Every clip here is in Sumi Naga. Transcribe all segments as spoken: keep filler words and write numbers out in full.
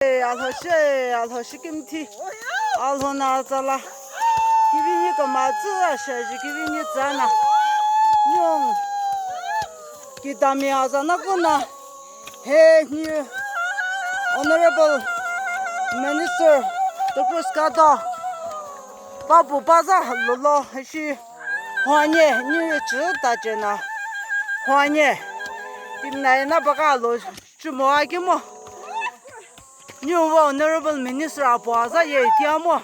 Alhou shi, Alhou shi kimithi. Alhou na tsala. Kivini kamatsü ashaji kivini tsana. Nyong. Kidami azana kuna. He new Honorable Minister Doctor Skata. Papu paza lolo shi. Hwanye, new chü ta chena. Hwanye. Timna ena baka lo. Chumo akimo. New Honorable Minister apu aza ye itiamo.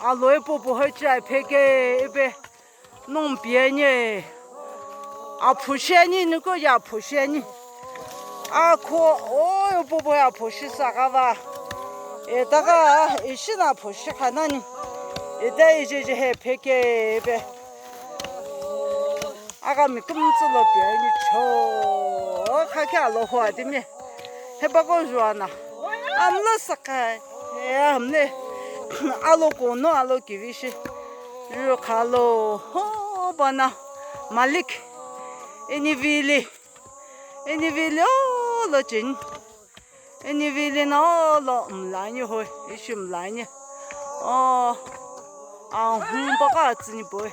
Alo epo poho chai pheke ebe. Nong pienye. Aphu sheni niko ya aphu sheni. Akho o epo poho aphu shi sakava. Etaka ishi na aphu shi khanani. Eta ije je he pheke ebe. Agami kümtsü lo piani cho. Khakhe alo hu atimi. Hepako juana. Amla sakai. E amle. Alo kono alo kivishi. Ju khalo. Ho bana. Malik. Eni vili. Eni vili o lo chin. Eni vili na lo mlani hoi, ishi mlani. Oh, ahum baka atsüni boy.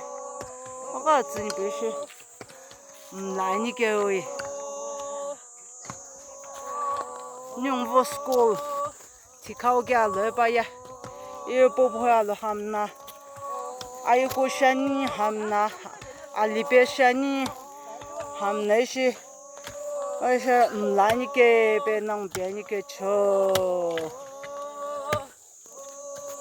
Baka atsüni boy shi. Mlani ke hoi. Nyungvo school. Thikhau ke alo epaya. Iye popo alo hamna. Ayuko shani hamna. Alipe shani hamna ishi. Aisha mlani ke pe nang piani ke cho.